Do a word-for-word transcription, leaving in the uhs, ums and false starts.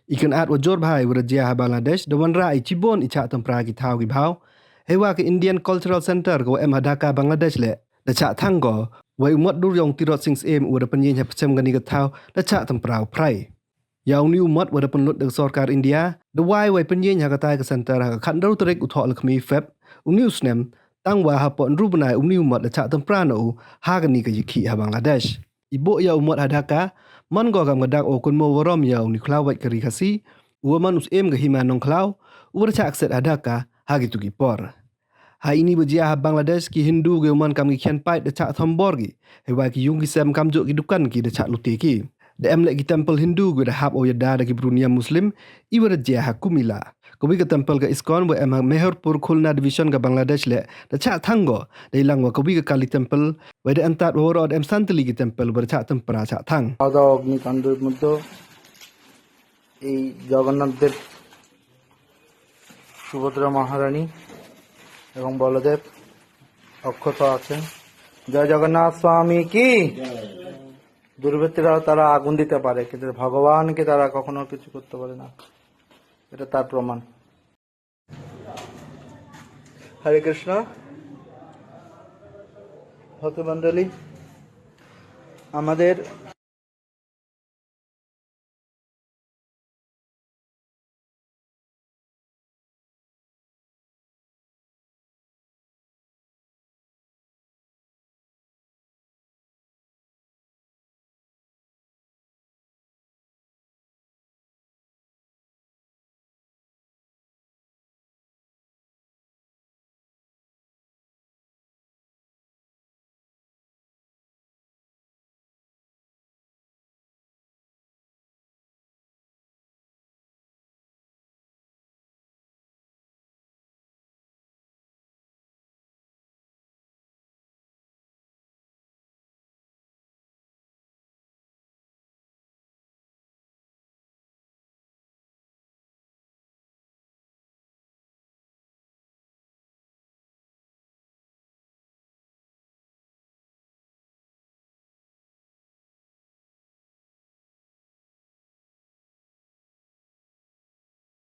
I kynat wa jur bha i wa da jia ha Bangladesh da wanrah i chibun i chah tympra ki thaw ki bhaw. Heiwa ka Indian Cultural Centre ka wa em ha Dhaka, Bangladesh leh da chah thang ko, wei u mot dur yong u Tirot Sing Syiem u wa da pynyieñ ha pyrchem kani ka thaw da chah tympra u phrai. Ya uni u mot wa da pynlut da ka sorkar India, da wai wei pynyieñ ha katai ka centre ha ka khatynru tarik u Thohlakhmi, Feb, uni u snem, tang wa hapoh ynru bnai uni u mot da chah tympra na u ha kani ka yakhih ha Bangladesh. I buh ya u mot ha Dhaka man ko kam ka dak u kynmaw warom ya uni u khlaw wait ka ri Khasi, u wa man u syiem ka Hima Nongkhlaw, u wa da chah kset ha Dhaka ha kitu ki por. Ha ini wa jia ha Bangladesh, ki Hindu ki wa man kam ki khian paid da chah thombor ki, heiwa ki yung ki sem kamjooh ki dukan ki da chah lute ki. Da em leh ki temple Hindu ki wa da hap u yada da ki bru niam Muslim, i wa da jia ha Kumila. Kawi ka temple ka ISKCON wa em ha Mehorpur, Khulna Division ka Bangladesh leh da chah thang ko, dei lang wa kawi ka Kali temple, wei da em tad wa waroh da em san tylli ki temple wa da chah tympra chah thang. খাওয়া দাওয়া অগ্নিকাণ্ডের মধ্যে এই জগন্নাথ দেব, সুভদ্রা মহারানী এবং বলদেব অক্ষত আছেন। জয় জগন্নাথ স্বামী কি। দুর্বৃত্তরা তারা আগুন দিতে পারে, কিন্তু ভগবানকে তারা কখনো কিছু করতে পারে না, এটা তার প্রমাণ। হরে কৃষ্ণ। ভক্তমণ্ডলী, আমাদের